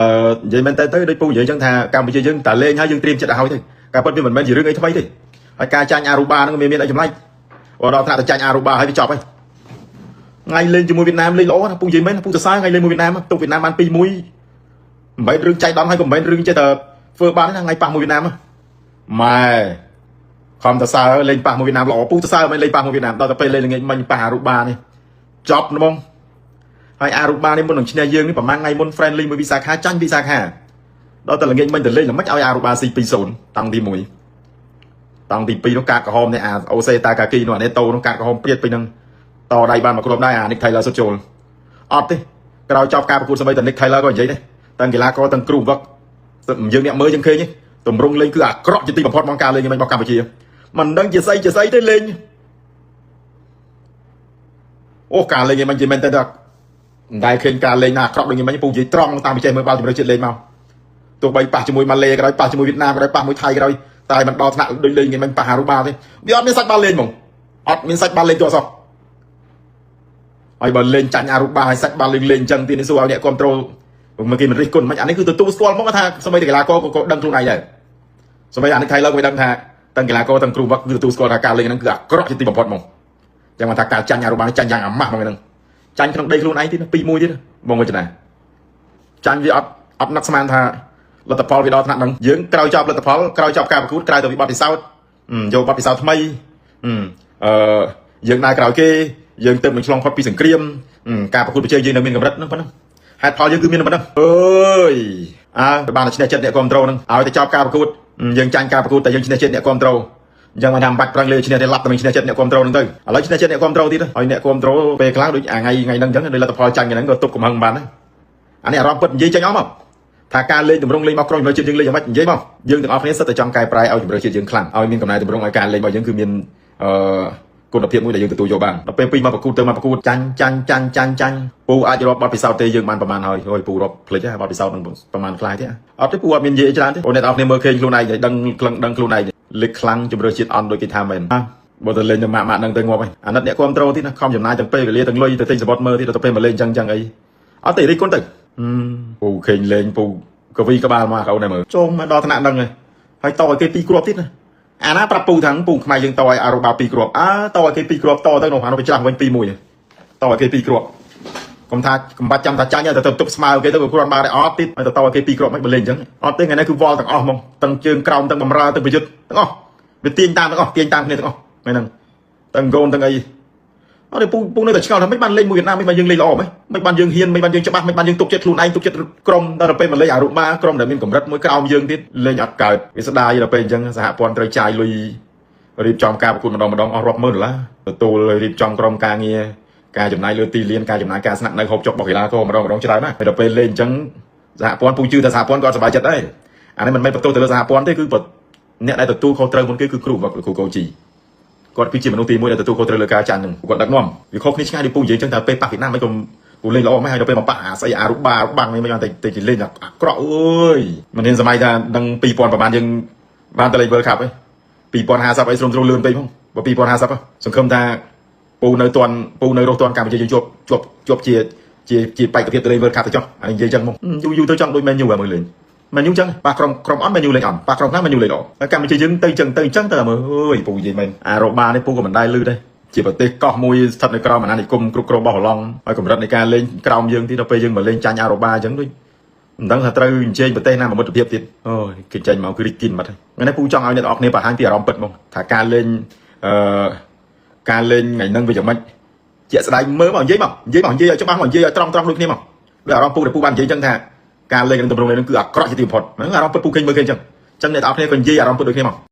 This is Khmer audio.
អឺនិយាយមែនតើទៅដូចពូនិយាយចឹងថាកម្ពុជាយើងតែលេងហើយយើងត្រៀមចិត្តឲ្យហើយទៅការពិតវាមិនមែនជារឿងអីថ្មីទេហើយការចាញ់អារូបាហ្នឹងមានអីចម្លែកដល់ថ្នាក់ទៅចាញ់អារូបាហើយវាចប់ហើយថ្ងៃលេងជាមួយវៀតណាមលេងល្អណាស់ពូនិយាយមែនពូសរសើរថ្ងៃលេងមួយវៀតណាមទុកវៀតណាមបាន2-1មិនមែនរឿងចៃដន្យហើយក៏មិនមែនរឿងចេះតែធ្វើបានណាថ្ងៃប៉ះមួយវៀតណាមម៉ែខំតសើលេងប៉ះមួយវៀតណាមល្អពូសរសើរមិនលេងប៉ះមួយវៀតណាមដល់ទៅពេលលេងល្ងាចមិញប៉ះអារូបានេះចប់ហ្មងហើយអារូបានេះមុននឹងឈ្នះយើងនេះប្រហែលថ្ងៃមុន friendly មួយវិសាខាចាញ់វិសាខាដល់តែល្ងាចមិញទៅលេងល្មិចឲ្យអារូបាស៊ី2-0តាំងទី1តាំងទី2នោះកាតក្រហមនេះអាអូសេតាកាគីនោះអានេះតូនោះកាតក្រហមព្រាតពេញនឹងតដៃបានមកគ្រាប់ដែរអានិកថៃឡាសុតចូលអត់ទេក្រោយចប់ការប្រកួតសម្បីតែនិកថៃឡាក៏និយាយដែរទាំងកីឡាករទាំងគ្រូវឹកយើងអ្នកមើលយើងឃើញតម្រង់លេងគឺអាក្រក់ជាទីបំផុតមកការលេងមិញរបស់កម្ពុជាមិនដឹងជាស្អីជាស្អីទេលេងអូការលេងមិញជាមែនទេមិនដែលឃើញការលេងណាអាក្រក់ដូចនេះមិញពូនិយាយត្រង់តាមវិចេះមើលបាល់ជម្រើសជាតិលេងមកទោះបីប៉ះជាមួយម៉ាឡេក៏ដោយប៉ះជាមួយវៀតណាមក៏ដោយប៉ះមួយថៃក៏ដោយតែមិនដល់ថ្នាក់ដូចលេងនេះមិញប៉ះអារូបាទេវាអត់មានសាច់បាល់លេងហ្មងអត់មានសាច់បាល់លេងទោះអសោះហើយបើលេងចាញ់អារូបាហើយសាច់បាល់លេងលេងអញ្ចឹងទៀតនេះសួរឲ្យអ្នកគ្រប់ត្រូលមើលគេមិនរិះគន់មិនអានេះគឺទទួលស្គាល់មកថាសម្បីតែកីឡាករក៏ដឹងខ្លួនឯងដែរសម្បីអានេះថៃលើក៏មិនដឹងថាទាំងកីឡាករទាំងគ្រូវឹកគឺទទួលស្គាល់ថាការលេងហ្នឹងគឺអាក្រក់ជាទីបំផុតហ្មងចឹងមកថាការចាញ់អារូបាចាញ់យ៉ាងអាម៉ាស់ហ្មងហ្នឹងចាញ់ក្នុងដីខ្លួនឯងទៀត2-1ទៀតបងវិជ្ជណាចាញ់វាអត់នឹកស្មានថាលទ្ធផលវាដល់ថ្នាក់ហ្នឹងយើងក្រោយចប់លទ្ធផលក្រោយចប់ការប្រកួតក្រោយទៅវិបត្តិពិសោធន៍យកបទពិសោធន៍ថ្មីអឺយើងដើរក្រោយគេយើងទៅនឹងឆ្លងផុតពីសង្គ្រាមការប្រកួតប្រជែងយើងនៅមានកម្រិតហ្នឹងប៉ុណ្ណឹងហេតុផលយើងគឺមានប៉ុណ្ណឹងអើយអើបានតែឈ្នះចិត្តអ្នកគ្រប់ត្រូលហ្នឹងឲ្យតែចប់ការប្រកួតយើងចាញ់ការប្រកួតតែយើងឈ្នះចិត្តអ្នកគ្រប់ត្រូលអញ្ចឹងមកថាមិនបាច់ប្រឹងលេឈ្នះទេឡាប់តែមិនឈ្នះចិត្តអ្នកគ្រប់ត្រូលហ្នឹងទៅឥឡូវឈ្នះចិត្តអ្នកគ្រប់ត្រូលទៀតហើយអ្នកគ្រប់ត្រូលពេលខ្លះដូចអាថ្ងៃថ្ងៃហ្នឹងអញ្ចឹងដូចលទ្ធផលចាញ់ហ្នឹងក៏ទប់កំហឹងបានដែរអានេះអារម្មណ៍ពិតនិយាយចេញអស់មកថាការលេងតម្រង់លេងមកក្រុមជម្រើសជាតិយើងលេងយ៉ាងម៉េចនិយាយមកយើងទាំងអស់គ្នាសិតតែចង់កែប្រែឲ្យជម្រើសជាតិយើងខ្លាំងឲ្យមានកំណែតម្រង់ឲ្យការលេងរបស់យើងគឺមានអឺគុណភាពមួយដែលយើងទទួលយកបានដល់ពេលពីរមកប្រកួតទៅមកប្រកួតចាញ់ចាញ់ចាញ់ចាញ់ចាញ់ពូអាចរាប់បទពិសោធន៍ទេយើងបានប្រហែលហើយហើយពូរាប់ភ្លេចហ่าបទពិសោធន៍នឹងប្រហែលខ្លាយទេអត់ទេពូអត់មាននិយាយច្រើនទេអូអ្នកទាំងអស់គ្នាមើលឃើញខ្លួនឯងដឹងក្លឹងដឹងខ្លួនឯងលេខខ្លាំងជម្រើសជាតិអន់ដូចគេថាមែនបើទៅលេងទៅម៉ាក់ម៉ាក់នឹងទៅងាប់ហើយអាណិតអ្នកគ្រប់ត្រូលទៀតណាខំចំណាយទាំងពេលវេលាទាំងលុយទៅទិញសបុតមើលទៀតដល់ទៅពេលមកលេងចឹងចឹងអីអត់ទេរិះគន់ទៅពូឃើញលេងពូកវីក្បាលមកកូនឯមើលចូលមកដល់ថ្នាក់ហ្នឹងហើយហើយតឲ្យគេពីរគ្រាប់ទៀតណាអាណាប្រាប់ពូថាងពូខ្មែរយើងតឲ្យអារូបាពីរគ្រាប់អើតឲ្យគេពីរគ្រាប់តទៅនោះអានោះវាច្រាស់វិញ2-1តឲ្យគេពីរគ្រាប់កុំថាកុំបាច់ចាំថាចាញ់ទៅទៅទប់ស្មើគេទៅវាគ្រាន់បានអត់ទៀតហើយទៅតឲ្យគេពីរគ្រាប់មិនបើលេងអញ្ចឹងអត់ទេថ្ងៃនេះគឺវល់ទាំងអស់ហ្មងទាំងជើងក្រោមទាំងបំរើទាំងប្រយុទ្ធទាំងអស់វាទាញតាមទាំងអស់ទាញតាមគ្នាទាំងអស់ថ្ងៃហ្នឹងទាំងកូនទាំងអីអត់ទេពូពូនៅតែឆ្ងល់ថាមិនបានលេងមួយវៀតណាមមិនបានយើងលេងល្អមិនមិនបានយើងហ៊ានមិនបានយើងច្បាស់មិនបានយើងទុកចិត្តខ្លួនឯងទុកចិត្តក្រុមដល់ទៅពេលមកលេងអារូបាក្រុមដែលមានកម្រិតមួយក្រោមយើងទៀតលេងអត់កើតវាស្ដាយដល់ពេលអញ្ចឹងសហព័ន្ធត្រូវចាយលុយរៀបចំការប្រកួតម្ដងម្ដងអស់រាប់ម៉ឺនដុល្លារទទួលរៀបចំក្រុមការងារការចំណាយលើទីលានការចំណាយការស្នាក់នៅហូបចុករបស់កីឡាករម្ដងម្ដងច្រើនណាស់ហើយដល់ពេលលេងអញ្ចឹងសហព័ន្ធពូជឿថាសហព័ន្ធគាត់សប្បាយចិត្តដែរអានេះមិនមែនបន្ទោសទៅលើសហព័ន្ធទេគឺអ្នកដែលទទួលខុសត្រូវមុនគេគឺគ្រូវឹកគ្រូកូជីគាត់គឺជាមនុស្សទី1ដែលទទួលខុសត្រូវលើការចាញ់ហ្នឹងគាត់ដឹកនាំវាខុសគ្នាឆ្ងាយពីពូនិយាយអញ្ចឹងតែពេលប៉ះវៀតណាមមិនកុំពូលេងល្អម៉េចហើយដល់ពេលមកប៉ះអាស្អីអារូបាបាំងនេះមិនបានតែទៅលេងអាក្រក់អើយមិនហ៊ានសម័យថាដឹង2000ប្រហែលយើងបានទៅលេង World Cup ឯង2050អីស្រុំស្រុំលឿនពេកផងបើ2050សង្ឃឹមថាពូនៅតាន់ពូនៅរស់តាន់កម្ពុជាយើងជាប់ជាប់ជាប់ជាជាជាបេក្ខភាពទៅលេង World Cup ទៅចុះហើយនិយាយចឹងមកយូរយូរទៅចង់ដូច Man U មើលលេង Man U ចឹងប៉ះក្រុមក្រុមអន់ Man U លេងអន់ប៉ះក្រុមខ្លះ Man U លេងល្អហើយកម្ពុជាយើងទៅចឹងទៅចឹងទៅមើលអើយពូនិយាយមែនអារ៉ូបានេះពូក៏មិនដែលលឺដែរជាប្រទេសកោះមួយស្ថិតនៅក្រោមអាណានិគមគ្រប់គ្រងរបស់ហូឡង់ហើយកម្រិតនៃការលេងក្រោមយើងទៀតដល់ពេលយើងមកលេងចាញ់អារ៉ូបាអញ្ចឹងដូចមិនដឹងថាត្រូវអញ្ជើញប្រទេសណាមកមិត្តភាពទៀតអូយគេចេញមកគឺរីកគិនបាត់ហើយថ្ងៃនេះពូចង់ឲ្យអ្នកទាំងអស់គ្នាបង្ហាញពីអារម្មណ៍ពិតមកថាការលេងអឺការលេងថ្ងៃហ្នឹងវាយ៉ាងម៉េចជាក់ស្ដែងមើលមកនិយាយមកនិយាយមកនិយាយឲ្យច្បាស់មកនិយាយឲ្យត្រង់ត្រង់ដូចគ្នាមកដូចអារម្មណ៍ពូដែលពូបាននិយាយអញ្ចឹងថាការលេងនឹងតម្រង់លេងហ្នឹងគឺអាក្រក់ជាទីបំផុតហ្នឹងអារម្មណ៍ពិតពូឃើញមើលឃើញអញ្ចឹងអញ្ចឹងអ្នកទាំងអស់គ្នាក៏និយាយអារម្មណ៍ពិតដូចគ្នាមក។